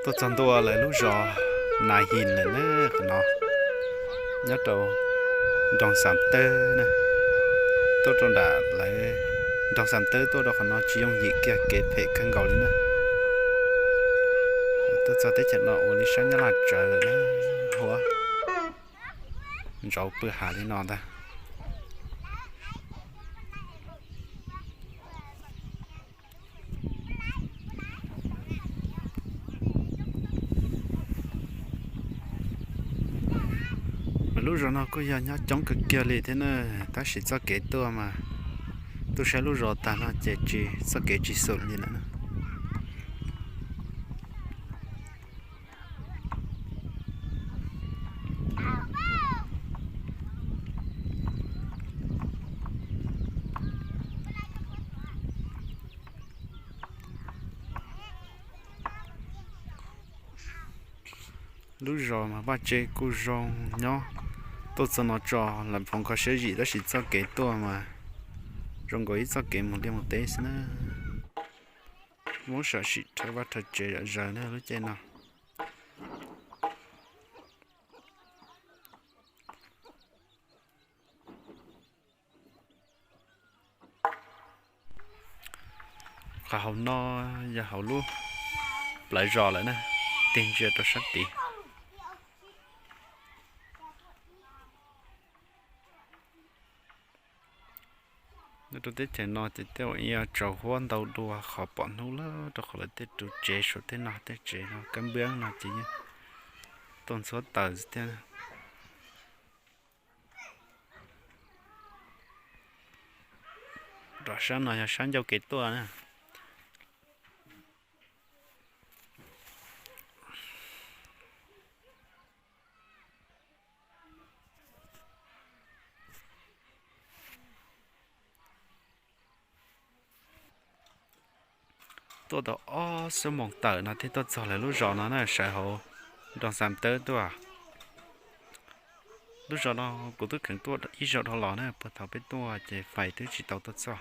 Tuaj txog ntua lawv lub zos Nas His lawm na, qhov no nyob rau nroog Xam Tawb na. Tuaj rau nram lawv nroog Xam Tawb tuaj rau qhov no tsis yooj yim kiag, kev phem kawg nkaus li na. Tuaj txog teb chaws no ua li sab Nyab Laj tsawv na, huab ntsauv pw hav li no ntag. Mas lub zos no kuj yog nyob coob kawg kiag li thiab na, tab sis txoj kev tuaj mas tuaj saib lub zos tag no ces tsis, txoj kev tsis xum li lawm na. Lub zos mas vaj tse kuj zoo nyob, tuaj txog no tso lam phoov kho siab zim, tab sis txoj kev tuaj mas zoo nkaus ib txoj kev mus liaj mus teb xwb na. Muab sam sim rhawv vaj rhawv tsev zom zaws na lub caij no. Qhov hauv no yog hauv lub plawv zos lawm na, tig ntsia rau sab tid. Nyob rau teb chaws no ces tej zaum yuav tsaus huab ntau dua qhov pom hnub lawm, rau qhov lawv tej ru tsev saum tej no, tej tsev no kab npab no ces yeej tuaj ntxhuab taws xwb thiab. Rau sab no yog sab ncauj kev tuaj na. Tuaj tau ob xuab moos tawm no thiaj tuaj txog lawv lub zos no na, sawv hauv nroog Xam Tawb tuaj. Lub zos no kuv twb kheev tuaj ib zaug dhau los na, puag thaum peb tuaj ces fais twb tsis tau tuaj txog.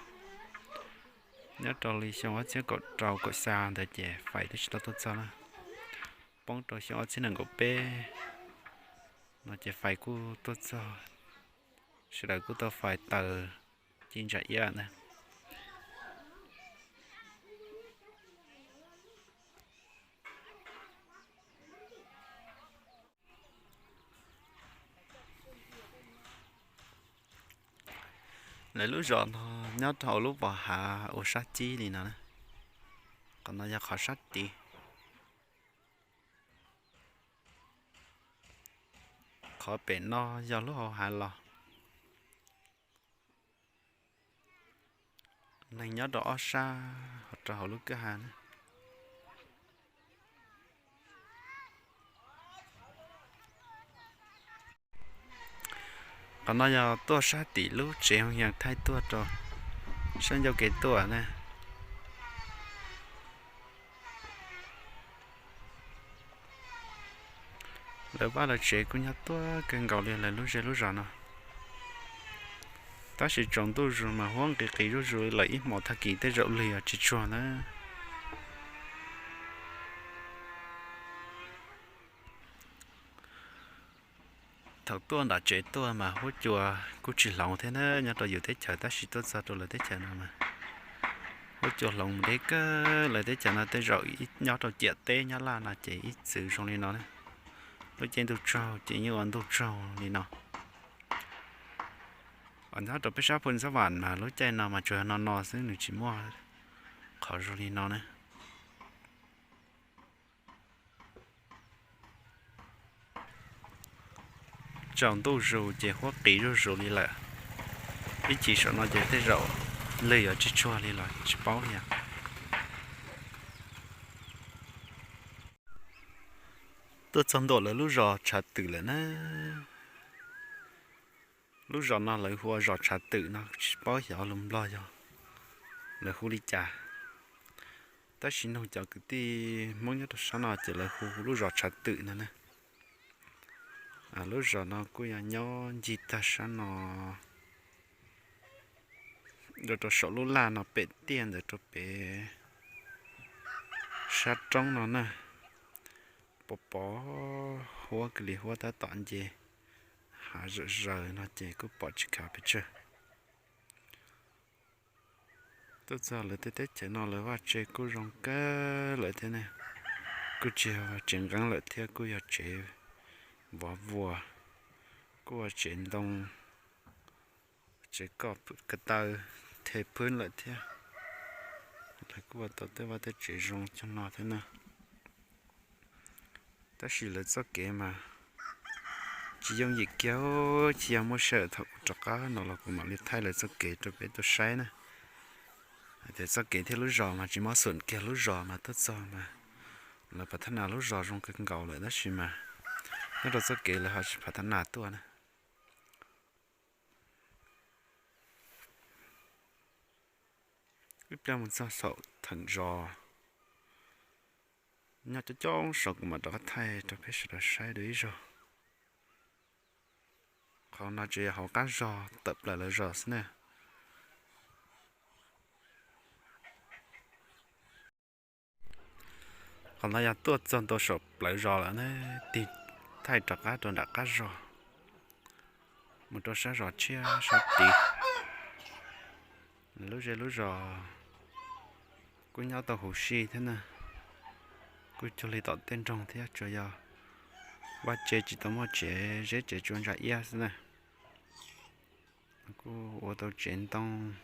Nyob rau li xyoo ob txhiab kaum rau kaum xya ntawd ces fais twb tsis tau tuaj txog na. Poob rau xyoo ob txhiab nees nkaum peb no ces fais kuj tuaj txog, sawv daws kuj tau fais taws ci ntsa iab ntag. Lawv lub zos no nyob rau lub pos hav ua sab cib li no na. Qhov no yog qhov sab tid. Qhov pem no yog lub hauv hav los. Neeg nyob rau ob sab rau hauv lub kwj ha na. Qhov no yog tuaj sab tim lub tsev Hoo Yas thaij tuaj rau sab ncauj kev tuaj na. Lawv vaj lawv tsev kuj nyob tuaj kawg nkaus li lawv lub zej lub zos no. Tab sis tsaus ntuj zus mas huab nqis qis zuj zus li lawm, ib hmos tag kis tej zaum lwg tsis tsuag na. Thaum tuaj nram tsev tuaj mas huab cua kuj tsis hloov thiab na, nyob rau yus teb chaws, tab sis tuaj txog rau lawv teb chaws no mas huab cua hloov mus deb kawg. Lawv teb chaws no tej zaum nyob rau ciam teb Nyab Laj no ces ib txwm zoo li no na. Lub caij ntuj tsaug ces yeej ua ntuj tsaug li no. Nyob rau peb sab Phu Ntxab Vam mas lub caij no mas tsuas yog no no xwb, nws tsis muaj qhov zoo li no na. Tsaus ntuj zus ces huab qis zuj zus li lawm. Ib chim saum no ces tej zaum lwg yuav tsis tsuag li los tsis paub li os. Tuaj txog ntua lawv lub zos Tshav Twm lawm na. Lub zos no lawv hu ua zos Tshav Twm no, tsis paub xyov lus Nplog yog lawv hu li cas. Tab sis nug cov kwv tij Hmoob nyob rau sab no ces lawv hu lub zos Tshav Twm no na. Lub zos no kuj yog nyob ncig tag sab no, rau rau saum lub laj no pem tiaj ntawd rau pem sab roob no na. Pov pov huab kiag li, huab tab tom nce hav zom zaws no ces kuj pom tsis khav pes tsawg. Tuaj txog lawv tej teb chaws no lawv vaj tse kuj zoo kawg lawm thiab ne. Kuj tsis yog tsev nqeeb lawm thiab, kuj yog tsev vov vuas, kuj ua tsev ntoo, tsev koj ko taw, the phwb lawm thiab. Lawv kuj ua tau tej vaj tej tsev zoo cog no thiab na. Tab sis lawv txoj kev mas tsis yooj yim kiag, tsis yog muaj sij hawm thaum kuv rov qab no los kuv mam li thaij lawv txoj kev rau peb tau saib na. Hais tias txoj kev thiab lub zos mas tsis mob xum kiag, lub zos mas tuaj txog mas lawv phav thab nas lub zos zoo kawg nkaus lawm tab sis mas nyob rau txoj kev lawv ho tsis phav thab nas tuaj na. Ib pliag mus txog saum theem zos, nyob coob coob saum kuv mam rov qab thaij rau peb sawv daws saib dua ib zaug. Qhov no tsuas yog hauv qab zos tawm plaws lawv zos xwb na. Qhov no yog tuaj txog ntua saum plawv zos lawm na, tig thaij rov qab rau nram qab zos, mus rau sab zos tshiab sab tid. Lub zej lub zos kuj nyob tau huv si thiab na, kuj cuag li tom tej nroog thiab, tsuas yog vaj tse tsis tau muaj tsev, zeb tsev tsuas ntsa iab xwb na. Kuj ua tau tsev ntoo,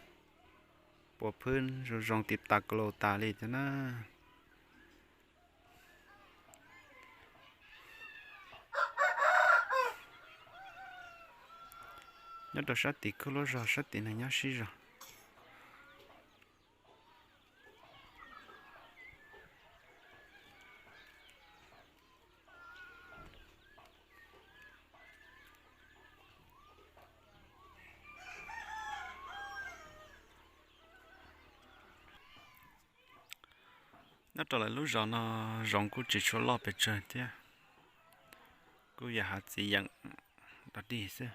pua phwb zoo zoo ti tas ka laus tas li thiab na. Nyob rau sab tid kuj lub zos sab tid neeg nyob sib zog. Nyob rau lawv lub zos no zoov kuj tsis tshua loj pes tsawg thiab, kuj yog hav txiv yeem dog dig xwb.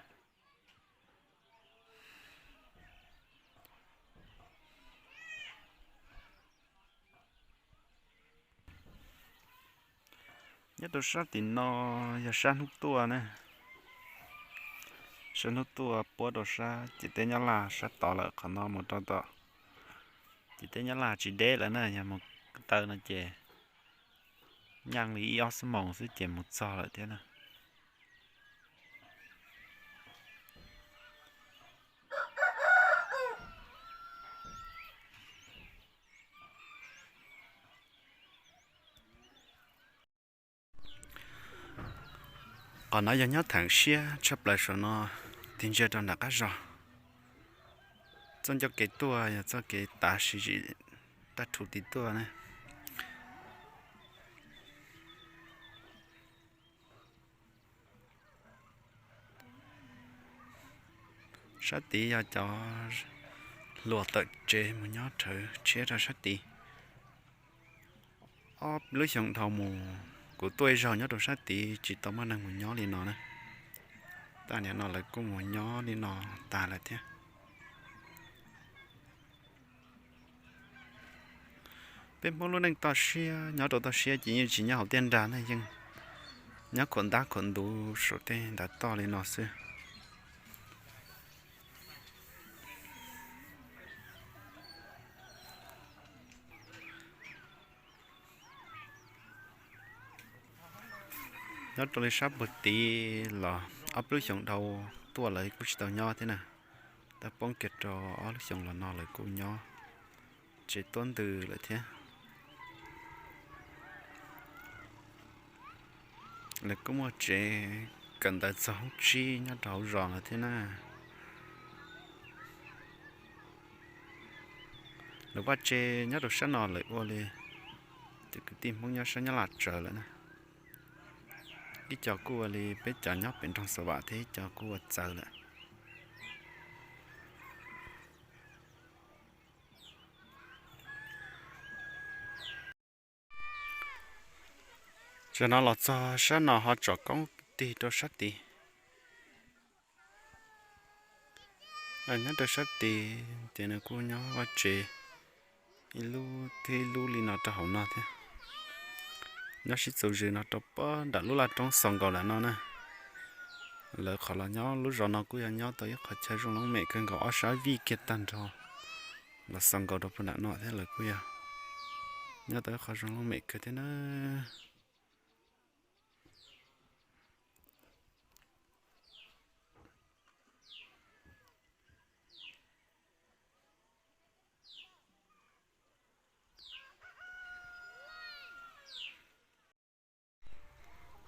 Nyob rau sab tim no yog sab hnub tuaj na, sab hnub tuaj puab rau sab ciam teb Nyab Laj sab tod lawm, qhov no mus rau tom ciam teb Nyab Laj tsis deb lawm na, yog mus taw no ces nyeej li ib ob xuab moos xwb ces mus txog lawm thiab na. Qhov no yog nyob theem siab tshaj plaws saum no, tig ntsia rau nram qab zos. Txoj ncauj kev tuaj yog txoj kev tav siv zim tag rhuv tid tuaj na. Sab tid yog cov hluas tawm tsev mus nyob rhawv tshiab rau sab tid. Ob lub xyoo dhau mus kuv tuaj ib zaug nyob rau sab tid tsis tau muaj neeg mus nyob li no na. Tag niam no lawv kuj mus nyob li no tag lawm thiab. Peb Hmoob lub neej toj siab nyob rau toj siab ces yeej tsis nyob hauv tiaj nrag ne, yeej nyob khuam ntab khuam ntuv saum tej ntav toj li no xwb. Nyob rau li sab pug tid los ob peb lub xyoos dhau tuaj lawv kuj tsis tau nyob thiab na. Tab poob kiag rau ob lub xyoos los no lawv kuj nyob tsev tuab ntws lawm thiab. Lawv kuj muaj tsev kawm ntawv txog hoob tsib nyob rau hauv zos lawm thiab na. Lawv vaj tse nyob rau sab no lawv ua li cov kwv tij Hmoob nyob sab Nyab Laj tsawv lawm na. Ib co kuj ua li peb cov nyob pem nroog Xa Vam thiab ib co kuj ua txawv lawm. Tam no los txog sab no ho tsom koob tig rau sab tid. Nyob rau sab tid ces nws kuj nyob vaj tse ib lub thiab ib lub li no rau hauv no thiab. Nyob sib txuas zis no rau pem nram lub laj roob xaus nkaus lam no na. Lawv qhov los nyob lub zos no kuj yog nyob tau ib qhov chaw zoo loob mem kawg nkaus, ob sab vij kiag tag nrho. Los xaus nkaus rau pem nram no thiab lawv kuj yog nyob tau ib qhov zoo loob mem kawg thiab na.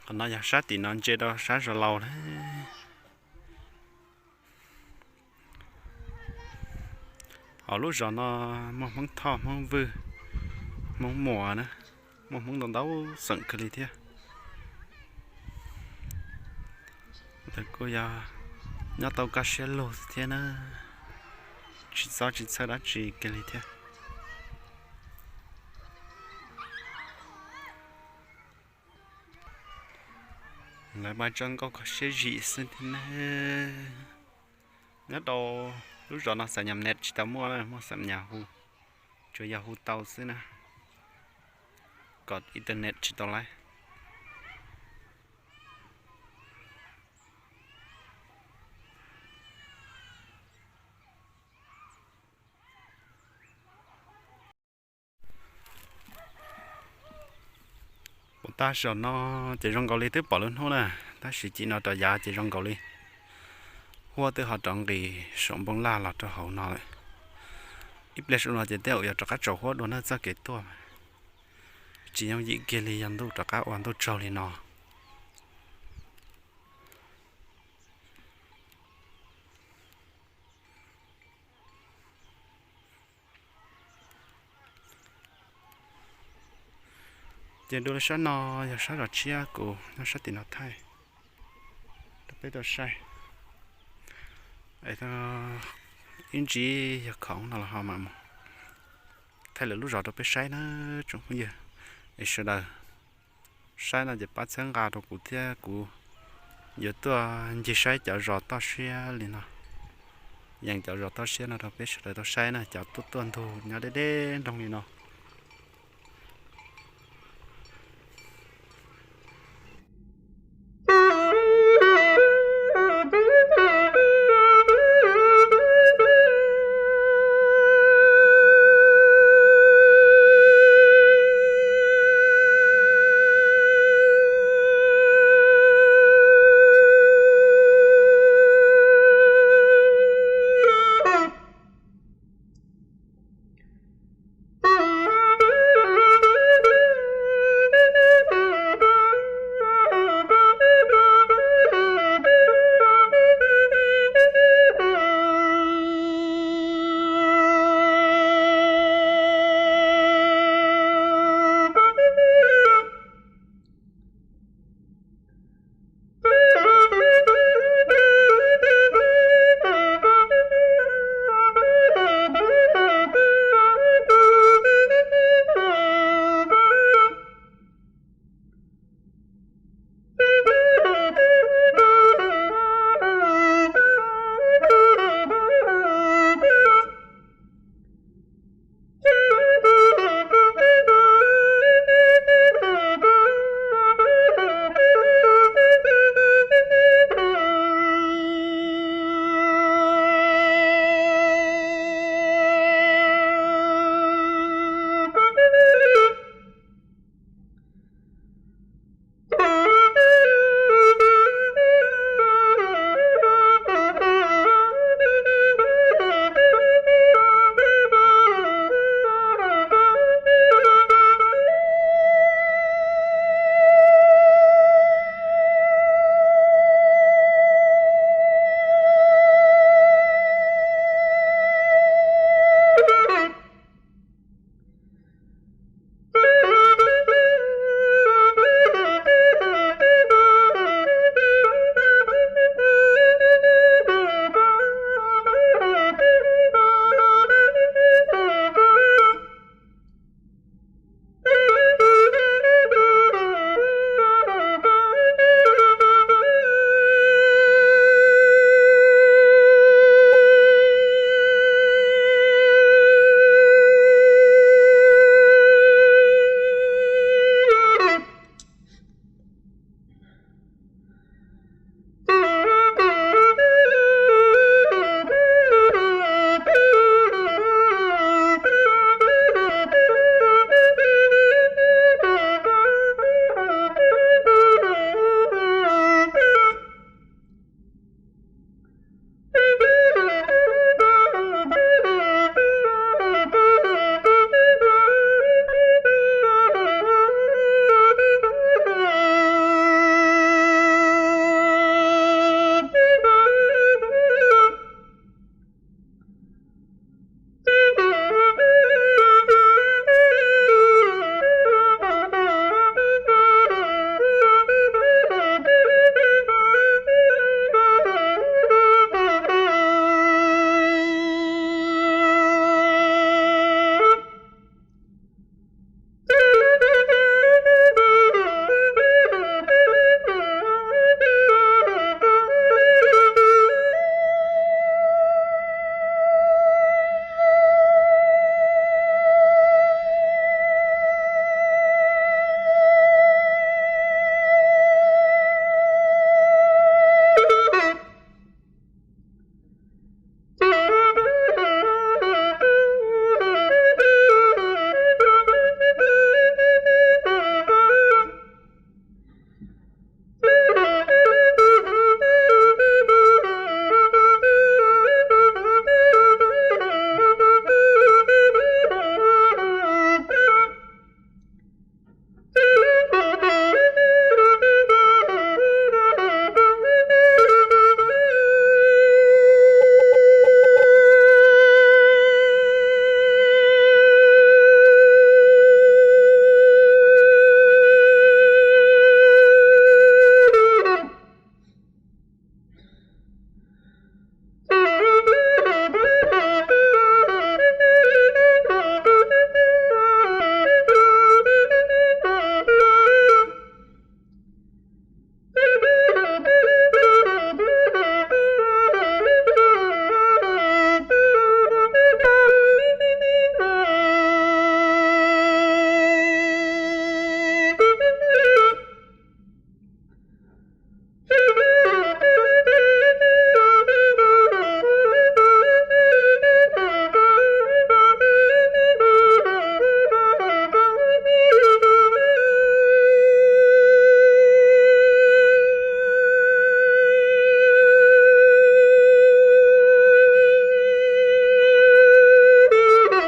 Qhov no yog sab tim no ntsia rau sab zos laus na. Hauv lub zos no muaj Hmoob Thoj, Hmoob Vwj, Hmoob Muas na, muaj Hmoob ntau ntau xeem kawg li thiab. Lawv kuj yog nyob tau kaj siab lug thiab na, tsis txob tsis txhawj dab tsi kiag li thiab. Lawv mas tso nkauj kho siab zim xwb thiab ne. Nyob rau lub zos no xam nyas net tsis tau muaj, muaj xam nyas hu, tsuas yog hu tau xwb na, kom internet tsis tau laib. Pom tag saum no ces zoo nkaus li twb pom lub hnub na, tab sis cim no rov yav ces zoo nkaus li huab twb ho rov nqis saum npoo laj los rau hauv no lawm. Ib pliag saum no ces tej zaum yuav rov qab tsaus huab dua na, txoj kev tuaj tsis yooj yim kiag li yog ntuj rov qab ua ntuj tsaug li no. Ces dua li sab no yog sab zos tshiab, kuv nyob sab tim no thaij rau peb tau saib. Ib ntsis yog khoom no los ho mam mus thaij lwm lub zos rau peb saib na tsoom phooj ywg. Es sawv daws saib no ces pab txhawb nqa rau kuv thiab, kuv yuav tuaj ncig saib cov zos toj siab li no, yees cov zos toj siab no rau peb sawv daws tau saib na, cov tuaj tuaj ntug nyob deb deb nroog li no.